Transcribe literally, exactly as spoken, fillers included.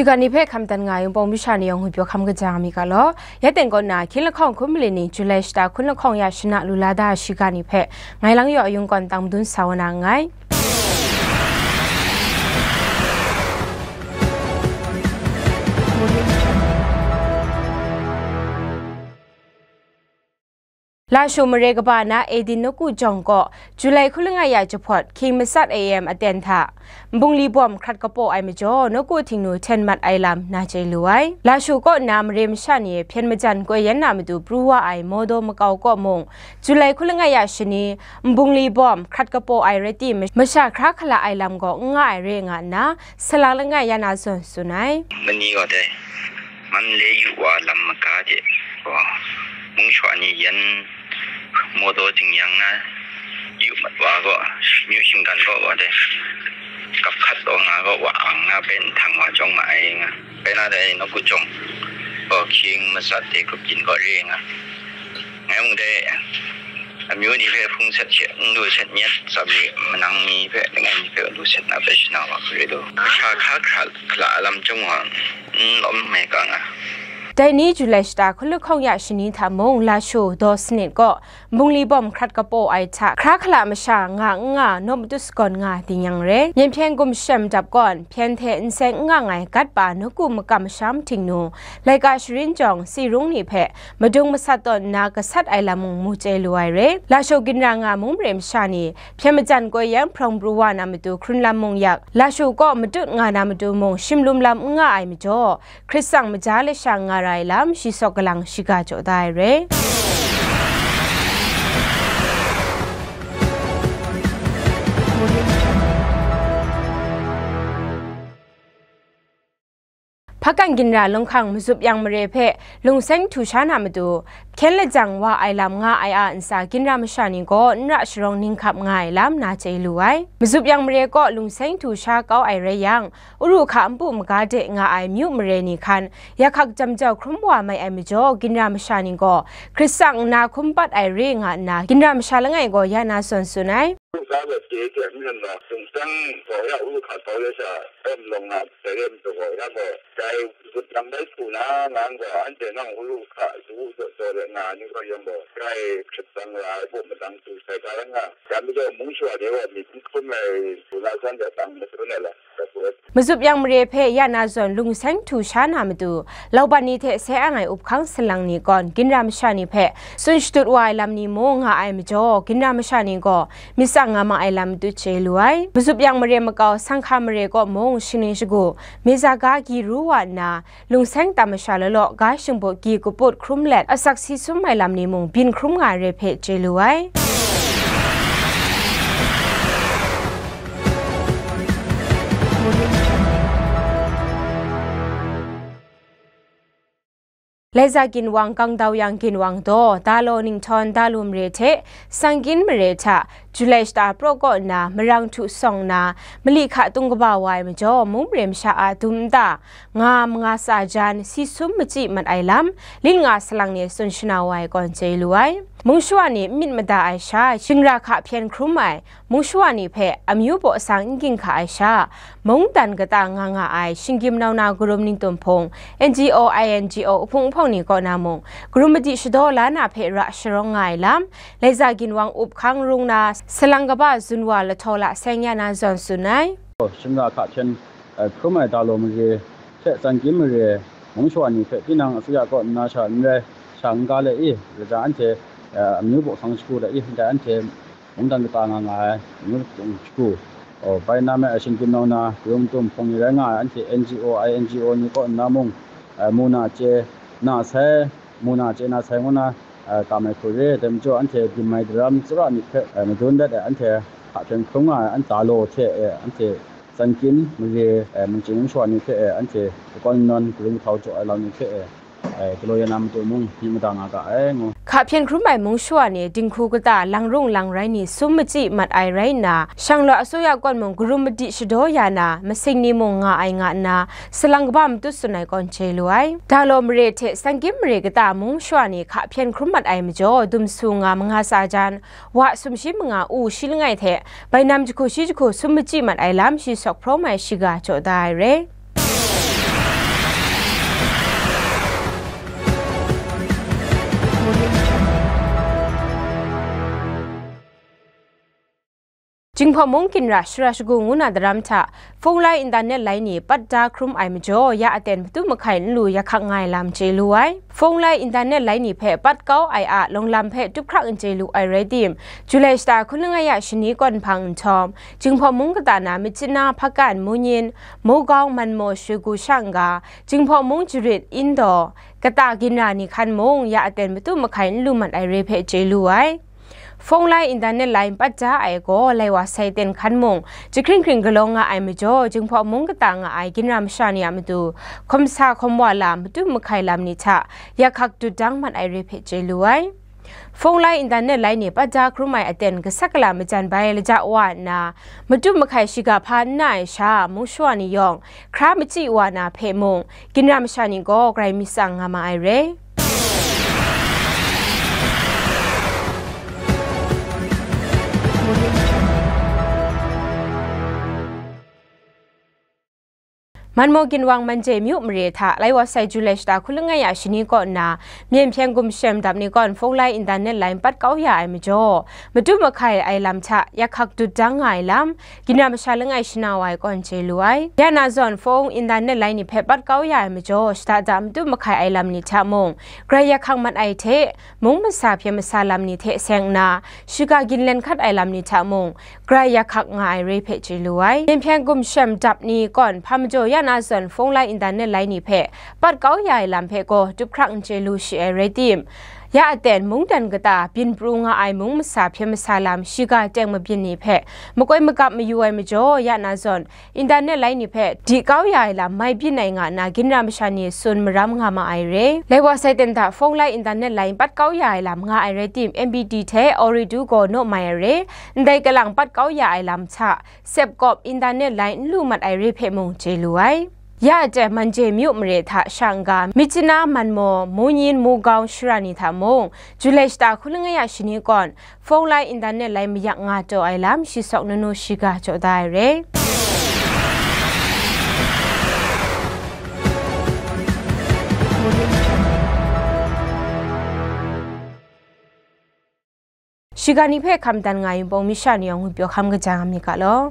Shiga ni hpe hkam dan nga ai Wunpawng masha ni yawng ngwi pyaw hkam kaja mi ga law, ya teng kaw na, hkying lahkawng hkun mali ni, July shata hkun lahkawng ya shana lu la da shiga ni hpe, ngai lang yaw ayung kawn tang madun sa wa na nngai. Lashu mare kaba na Edin Nawku Jawng kaw, July hku langai ya jahpawt, hkying matsat A M aten hta, nbungli bawm hkrat kapaw ai majaw, nawku htingnu hten mat ai lam na chye lu ai. Lashu kaw na mare masha ni hpyen majan koi yan na matu pru wa ai Mawdaw makau kaw mung, July hku langai ya shani, nbungli bawm hkrat kapaw ai rai tim, masha hkra hkala ai lam gaw n nga ai re nga nna, salang langai ya na zawn tsun ai. Mani gaw dai, Mandalay yu wa lam maga de gaw, mungshawa ni yan Mawdaw jing yang na, yu mat wa gaw, myu shinggan gaw wa dai, kap hkat taw nga gaw, wa ang na bai nhtang wa jawng ma ai nga. Bai na dai, Nawku Jawng gaw, hkying matsat de grup yin gaw re nga. Ngai mung dai, amyu ni hpe hpung sat she, n lu sat nyet, tsam re, manang ni hpe, langai ni hpe lu sat na bai shana wa hkrit lu. Masha hkra hkra hkala lam chyawm wa, n lawm mai ga nga. Dai ni July shata hkun lahkawng ya shani hta mung, Lashu daw sanit kaw, nbungli bawm hkrat kapaw ai hta, hkra hkala masha nga n nga, naw matut sagawn nga ding yang re. Nyen hpyen gumshem dap gawn, hpyen hte n seng n nga ngai gat pa nawku makam masha mahtingnu, laika sharin jawng, si rung ni hpe, madung masat tawn nna gasat ai lam mung mu chye lu ai re. Lashu ginra nga mung mare masha ni, hpyen majan koi yang hprawng pru wa na matu hkrun lam mung yak, Lashu kaw matut nga na matu mung shim lum lam n nga ai majaw, Hkrit tsang maja lasha nga ra ai lam shi sawk galang shiga jaw da ai re. Hpakan ginra lunghkang Mazup Yang mare hpe lungseng htu sha na matu, hpyen lajang wa ai lam nga ai a ntsa ginra masha ni gaw n ra sharawng ninghkap nga ai lam na chye lu ai. Mazup Yang mare kaw lungseng htu sha kau ai rai yang, Uru hka npu maga de nga ai myu mare ni hkan, yakhak jam jau hkrum wa mai ai majaw, ginra masha ni gaw, Hkrit tsang nna hkum pat ai re nga nna, ginra masha langai gaw ya na zawn tsun ai. Hkrit tsang gaw chye hte n rin ga, sumsang gaw ya, uru hka kau ya sha, em lawng nga, dai rem taw gaw ya gaw, dai gut yang bai hku na, ngang gaw, anhte nang uru hka, su u jaw jaw de nga ai ni gaw yang gaw, dai hkrit tsang ra ai hku madang su sai ga yang nga, ya majaw mung shawa de gaw myit n hkrum ai, su na san de tang madun ai lam. Mazup Yang mare hpe ya na zawn lungseng htu sha na matu, lauban ni hte sai ang ai up hkang salang ni gawn, ginra masha ni hpe tsun shatut wa ai lam ni mung nga ai majaw, ginra masha ni gaw myit tsang nga ma ai lam matut chye lu ai. Mazup Yang mare makau Sanghka mare kaw mung, shingning shagu, Mezaga gyi ru wa nna, lungseng tam masha lalaw, ga shingput gyi kaput hkrum let, asak si sum ai lam ni mung byin hkrum nga ai re hpe chye lu ai. Laiza ginwang Kangdawyang ginwang daw, Dalaw Ninghtawng Dalu mare hte Sangkin mare hta, Julai shata praw kaw nna marang htu sawng nna, mali hka tung kaba wa ai majaw, mung mare masha a dum nta, nga manga tsa jan, si sum machyi mat ai lam, lit nga salang ni tsun shana wa ai kawn chye lu ai. Mung shawa ni n myit mada ai sha, shingra hka hpyen hkrum ai, mung shawa ni hpe amyu baw sang n ginhka ai sha, mungdan kata nga nga ai, shinggyim nau na karum ningtum hpung, N G O, I N G O, uhpung uhpawng ni kaw na mung, karum madi shadaw la na hpe ra sharawng nga ai lam, Laiza ginwang up hkang rung na, salang kaba zun wa lahtaw la seng ya na zawn tsun ai. Shingra hka hpyen, eh, hkrum ai Dalaw mare hte Sangkin mare mung shawa ni hpe tinang asuya kaw nna sha n rai, sha n ga le i, gaja anhte, eh, amyu baw sang shagu le i, ndai anhte mungdan kata nga nga ai, amyu baw sang shagu, oh, bai na me ai shinggyim nau na, karum ningtum hpung ni rai nga ai anhte N G O, I N G O ni kaw nna mung, eh, mu na chye na sai, mu na chye na sai ngu na, eh, ka mai hku re, dai majaw anhte byin mai daram tsara myit hpe, eh, madun dat ai anhte hka hpyen hkrum nga ai, an Dalaw hte, eh, anhte Sangkin mare, eh, mungchying mung shawa ni hpe, eh, anhte kakawn nawn karum kahtau jaw ai lam ni hpe, eh, eh, galaw ya na matu mung myit mada nga ga ai, ngu. Hka hpyen hkrum ai mung shawa ni dinghku kata lang rung lang rai ni sum machyi mat ai rai nna, shang law asuya kawn mung karum madi shadaw ya na, masing ni mung nga ai nga nna, salang kaba matut tsun ai kawn chye lu ai. Dalaw mare hte Sangkin mare kata mung shawa ni hka hpyen hkrum mat ai majaw, dum su nga manga tsa jan, wa sumshi manga u shi langai hte, bainam jahku shi jahku sum machyi mat ai lam shi sawk hprawm ai shiga jaw da ai re. Jinghpaw mung ginra shara shagu ngu na daram hta, phone lai, internet lai ni pat da hkrum ai majaw, ya aten matu mahkai n lu ya hkak nga ai lam chye lu ai. Phone lai, internet lai ni hpe pat kau ai a lawng lam hpe tup hkrak n chye lu ai rai tim, Julai shata hkun langai a shani kawn hpang nhtawm, Jinghpaw mung kata na Myitkyina, Hpakan, Munyin, Mogaung, Manmaw, Shegu sha n-ga, Jinghpaw mung jarit, Indaw, kata ginra ni hkan mung ya aten matu mahkai n lu mat ai re hpe chye lu ai. Phone lai, internet lai n pat da ai gaw lai wa sai ten hkan mung, jahkring hkring galaw nga ai majaw, Jinghpaw mung kata nga ai ginra masha ni a matu hkawm sa hkawm wa lam, matu mahkai lam ni hta ya hkak dut dang mat ai re hpe chye lu ai. Phone lai, internet lai ni pat da hkrum ai aten gasat gala majan bai laja wa nna, matu mahkai shiga hpa n na ai sha, mung shawa ni yawng hkra machyi wa na hpe mung, ginra masha ni gaw grai mi tsang nga ma ai re. Manmaw ginwang Manje myu mare hta lai wa sai Julai shata hkun langai a shani kaw nna, myen hpyen gum shem dap ni kawn phone lai, internet lai n pat kau ya ai majaw, matu mahkai ai lam hta ya hkak dut dang nga ai lam, ginra masha langai shana wa ai kawn chye lu ai. Ya na zawn phone, internet lai ni hpe pat kau ya ai majaw, shada da matu mahkai ai lam ni hta mung, grai ya hkak mat ai hte, mung masa hpyen masa lam ni hte seng nna, shiga ginlen hkat ai lam ni hta mung, grai ya hkak nga ai re hpe chye lu ai. Myen hpyen gum shem dap ni kawn hpa majaw ya na zawn phone lai, internet lai ni hpe pat kau ya ai lam hpe gaw tup hkrak n chye lu shi ai rai tim, ya aten mungdan kata byin pru nga ai mung masa hpyen masa lam shiga teng mabyin ni hpe makoi magap mayu ai majaw ya na zawn, internet lai ni hpe di kau ya ai lam mai byin ai nga nna ginra masha ni tsun maram nga ma ai re. Lai wa sai ten hta phone lai, internet lai n pat kau ya ai lam nga ai rai tim, M B D hte Ooredoo gaw naw mai ai re. Ndai kalang pat kau ya ai lam hta, sep kawp, internet lai n lu mat ai re hpe mung chye lu ai. Ya aten Manje myu mare hta sha n-ga, Myitkyina, Manmaw, Munyin, Mogaung shara ni hta mung, Julai shata hkun langai a shani kawn, phone lai, internet lai mayak nga taw ai lam shi sawk nunu shiga jaw da ai re. Shiga ni hpe hkam dan nga ai yunpawng mi sha ni yawng ngwi pyaw hkam kaja nga mi ga law.